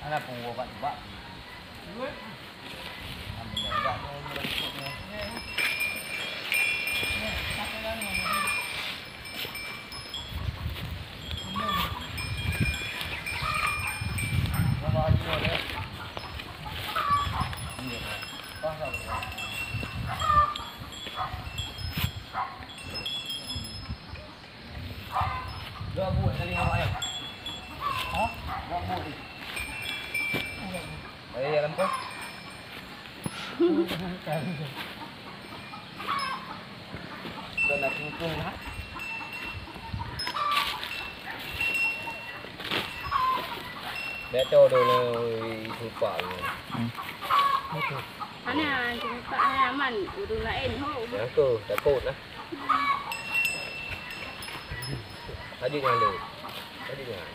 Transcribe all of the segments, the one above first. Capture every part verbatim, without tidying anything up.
Ada pun buat bak. Dua buah tadi awak ya. Ha? Dua buah ni. Ayo ya lampu. Dah nak tingkung lah. Betul tu ni supak ni. Hmm. Betul. Hana, supak hana aman. Urang lain ho. Yang tu takut lah. Tadi nyan deh. Tadi nyan.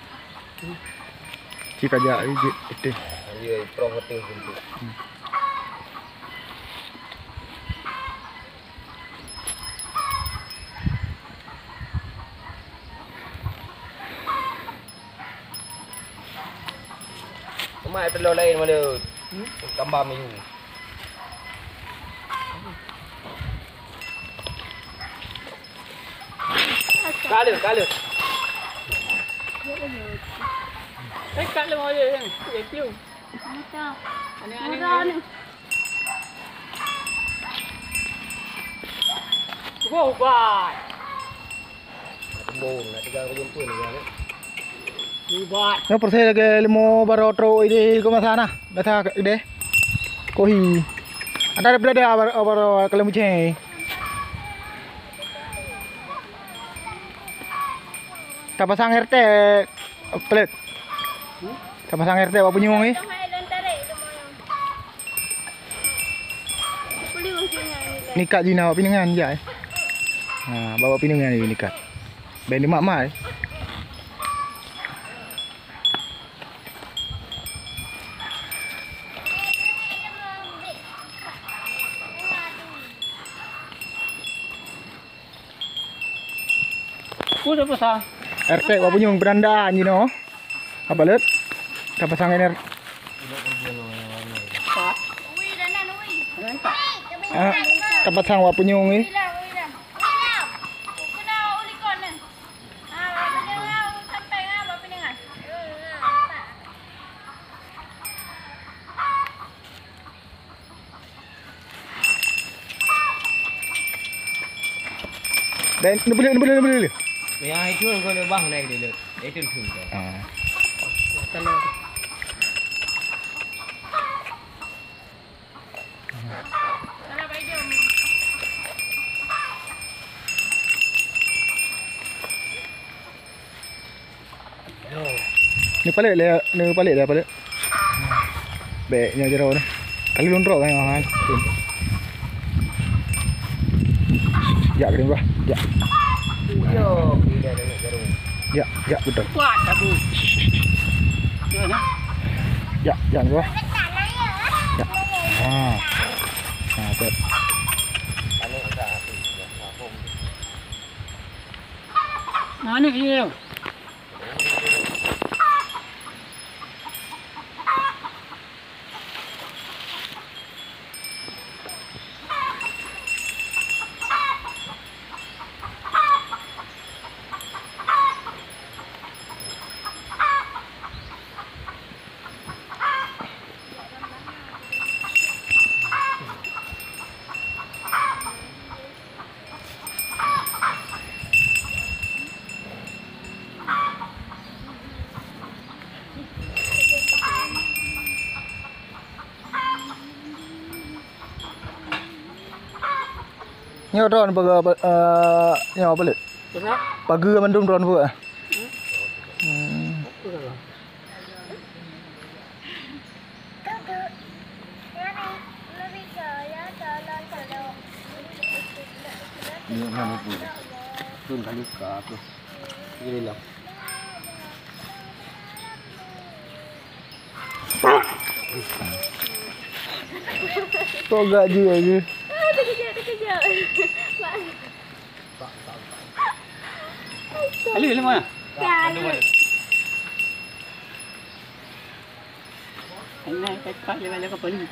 Ci kajak ijit beuteh. Dia proh beuteh bentuk. Cuma telur lain mana? Tambah minggu. Kala, kala. Eh, kala mau je, yang tu. Aneh-aneh. Wah, ubat. Kebun, nak tinggal kebun pun, ya, kan? Ubat. Nyoe persèe lagèe leumo barô trok idéh keu masa na. Biasa deh. Kohi. Ada, ada, ada, ada, ada, ada, kalau macam ni. Tapasang R T, pelet. Tapasang R T awak punyueng ni. Nikat jina awak pineungan, jak, eh. Ha, bak awak pineungan ni nikat. Ben ni mak-mak, eh. Ku dah pasang. R T wak punyueng beurandaan jinoe. Apa, Lut? Tapasang R T. Ah, tapasang wak punyueng ni. Dan, neubeuleuh, neubeuleuh, neubeuleuh. Yang itu engkau lebah naik dulu. Itu pun kau. Ah. Kalau Ni palet lé, ni palet lé palet. Bèk nyoe jaroe ni. Kali lôn trok kan. Jak keuring bah. Jak. Jak, jak beutôi. Kuat tabu. Jak, jak bah. Jak. Ha. Ha, bet. Mana dia? Nyoe droen peugah, eh, nyoe apa lé? Peugah? Pageue mandum droen peugah. Hmm. Peugah. Ini kan itu. Pun kali ka tu. Gila. Kok gak je aja. Terkejut, terkejut. Alu, alu mana? Ya, alu. Nah, saya pakai lewat jalan kapal ni.